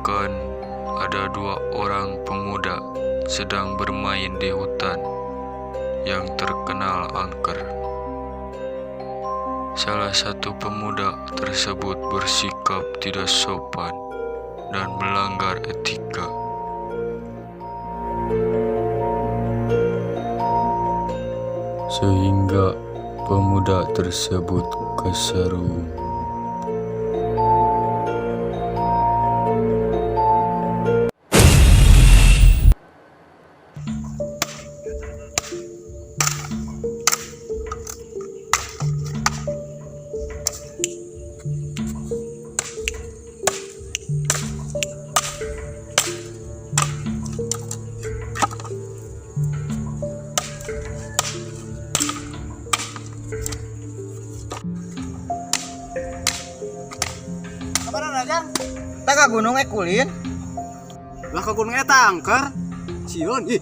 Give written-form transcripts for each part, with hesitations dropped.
Diceritakan ada dua orang pemuda sedang bermain di hutan yang terkenal angker. Salah satu pemuda tersebut bersikap tidak sopan dan melanggar etika. Sehingga pemuda tersebut keserung. Kamana Jang? Tak ka gunung kulin. Lah ka gunung eta angker. Sieun ih.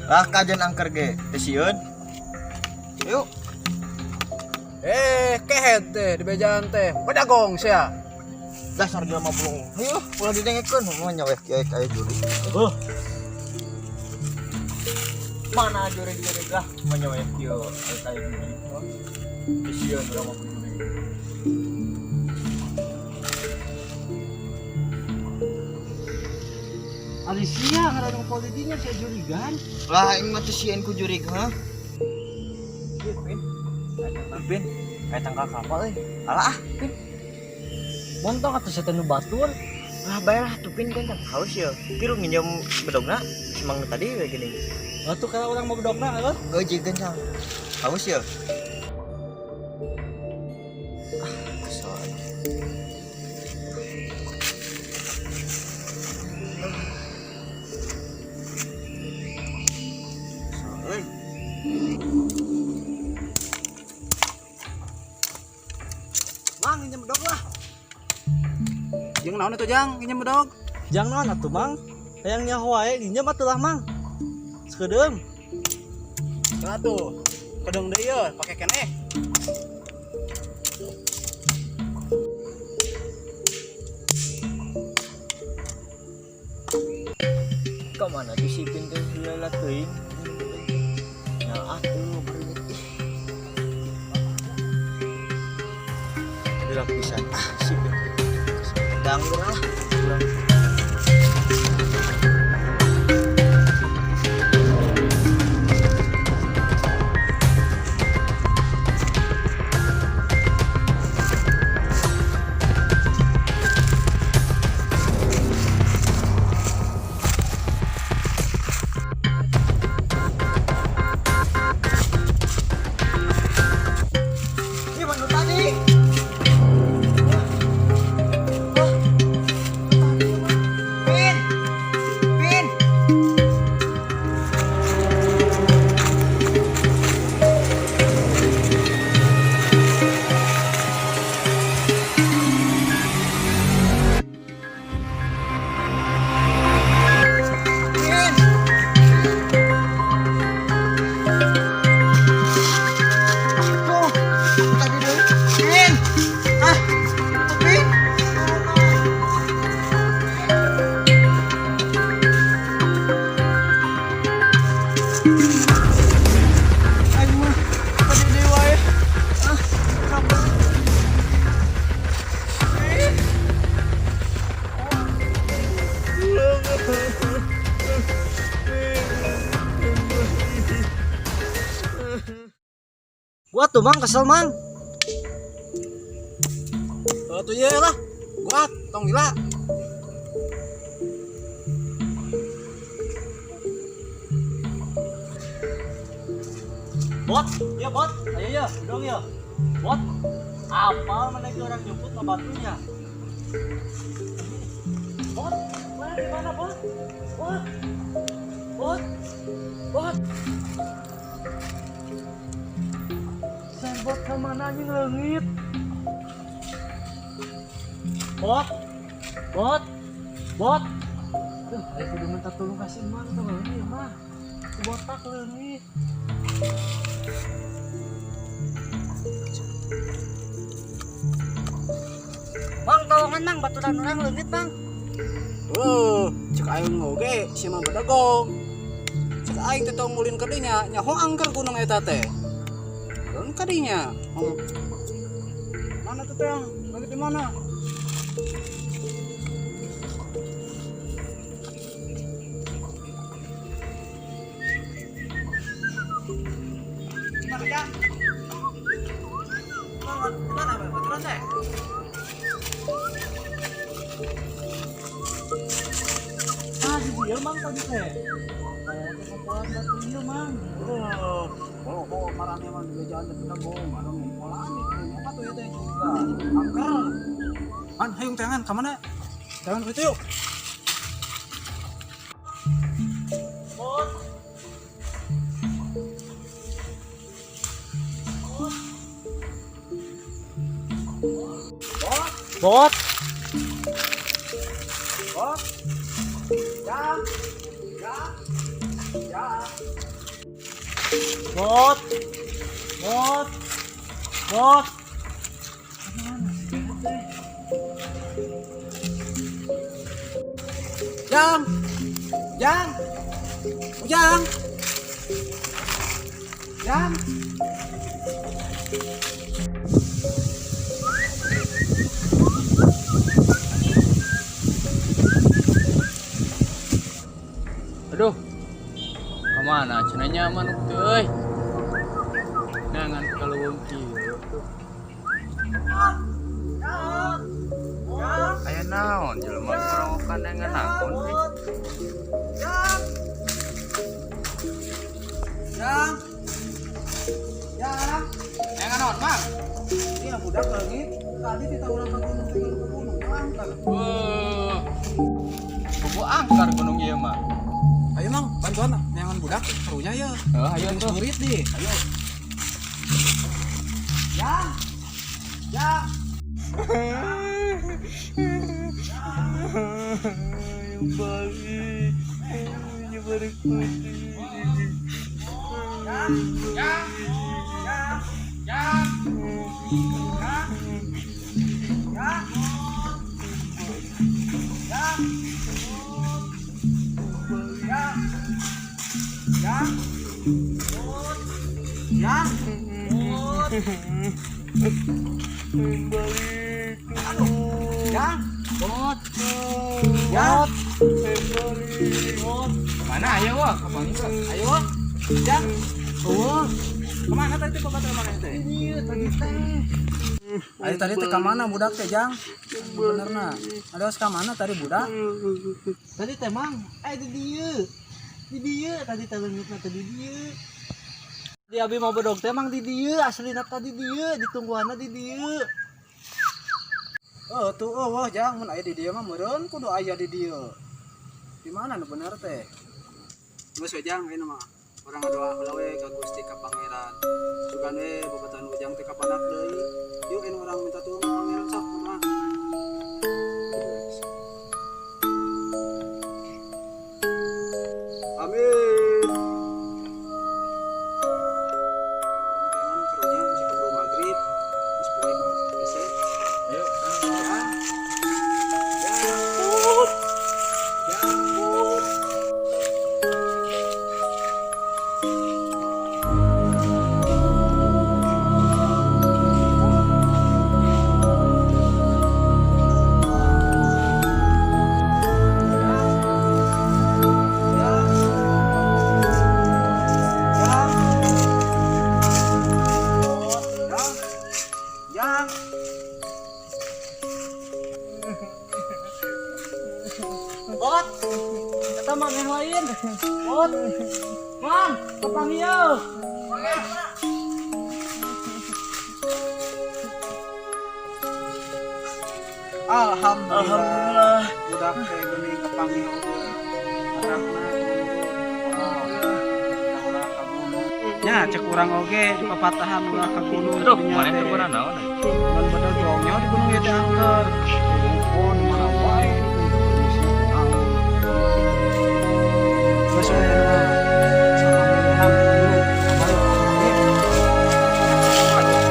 Lah kajen angker ge teu sieun. Yuk. Kehed teh di bejaan teh. Bedagong sia. Dasar jelema bulung. Hayu, ulah didengekeun mah nya we kieu aya juri. Heuh. Mana juri-juri lah mah nya we kieu aya juri. Teu sieun urang mah juri. Ari sia ngaran politinya sia jurigan. Lah aing mah teu sieun ku jurig heuh. Ieu Pin. Pin, kayak tangkal kelapa euy. Alah ah, Pin. Montong atuh sia teh nu batur. Lah bae lah tuh Pin kan haus ya. Kiru nginjem bedogna si Mang nu tadi we gini. Atuh kalau urang mau bedogna heuh. Heuh jeung kencang. Haus ya. Ah, kesel aing. Kesel euy. Mang nginjem bedog lah. Jeung naon atuh Jang nginjem bedog? Jang naon atuh Mang? Hayang nyaho wae nginjem atuh lah Mang. Sakedeung. Lah tuh. Kedeung deui ye, pake keneh. Ka mana tuh si Pin teh lila teuing. Nah, atuh bereungit ih. Lila pisan. Ah, si Pin. Dang urang lah. Urang. Ini mana tadi? Pin, Pin. Pin. Tuh, tadi dulu. Pin. Ah, Pin. Aing mah tadi deui wae. Ah, kabar. Pin. Gua tuh Mang kesel Mang. Atuh ye lah. Gua tong gila. Bot, ya bot, ayo ya, dong ya. Bot, apal mana ke orang jemput ngebatunya. Bot, mana di mana bot? Bot, bot, bot. Sen bot kemana anjing leungit? Bot, bot, bot. Tuh, ayo kudu minta tolong kasih mang tuh leungit mah. Botak leungit. Mang, tolongan Mang, baturan orang leungit Mang. Heuh, cek aing oge si Mang bedegong. Cek aing teh tong ulin ka dinya, nyaho angker gunung eta teh. Ulin ka dinya. Oh. Mana tuh teh? Lagi di mana? Mana Jang? Mana baturan teh? Ah, di dieu Mang tadi teh. Kayak kepoan batu ieu Mang. Oh, oh, marane mah di jalan teh bedegong, ada ngumpolan itu. Apa tuh ya teh juga? Angker. Man, hayung tangan ka mana? Tangan ke itu yuk. Bot. Bot. Bot. Jang. Jang. Jang. Bot. Bot. Bot. Mana sih teh? Jang. Jang. Ujang. Jang. Aduh. Kemana cenah nyaman teh euy. Nangan kaleuweung kieu. Aya naon jelema kerowokan dengan naon euy. Jang. Jang. Jang. Nengan naon, Mang? Iya budak leungit. Tadi kita urang ka gunung teh ka gunung angker. Weuh. Bobo angker gunung ieu mah. Ayo Mang, bantuan neangan budak karunya ya. Heuh, ayo tuh. Murid deh. Ayo. Jang. Jang. Jang. Jang. Jang. Jang. Jang. Jang. Jang. Jang. Jang. Aduh. Jang. Bot. Jang. Bot. Mana ayo wah, kapan itu? Ayo. Jang. Oh. Kemana tadi bapak mana teh? Iya tadi teh. Ayo tadi teh kemana budak teh Jang? Benerna. Ada ka mana tadi budak? Tadi teh Mang, di dieu. Di dieu tadi teh leungitna teh di dieu. Di abi mau bedog teh Mang di dieu, aslina tadi dieu, ditungguanna di dieu. Oh tuh oh wah Jang mun aya di dieu mah meureun kudu aya di dieu. Di mana nu bener teh? Geus we Jang ayeuna mah. Urang ngadoa heula we ka Gusti ka Pangeran. Sugan we babaturan Ujang teh kapanak deui. Yuk ayeuna urang minta tulung ka Pangeran sok kumaha. Amin. Urang tangan karunya geus keburu magrib. Geus poe mah hese. Ayo. Ya. Ya. Ya. Ya. Ya. Bot. Eta Mang yang lain. Bot. Mang, kapanggih yeuh. Alhamdulillah. Budak teh geuning kapanggih oge. Matakna ulah ka gunung. Nya cek urang oge di papatahan ulah ka gunung. Aduh, mana teh pernah naon? Mun bedegong nya di gunung ieu teh angker. Kumpul mana wae. Geus we mah. Sama dulu. Balik.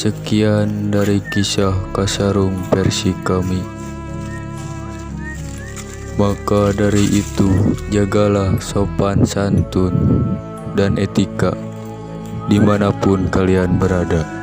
Sekian dari kisah Kasarung versi kami. Maka dari itu, jagalah sopan santun dan etika dimanapun kalian berada.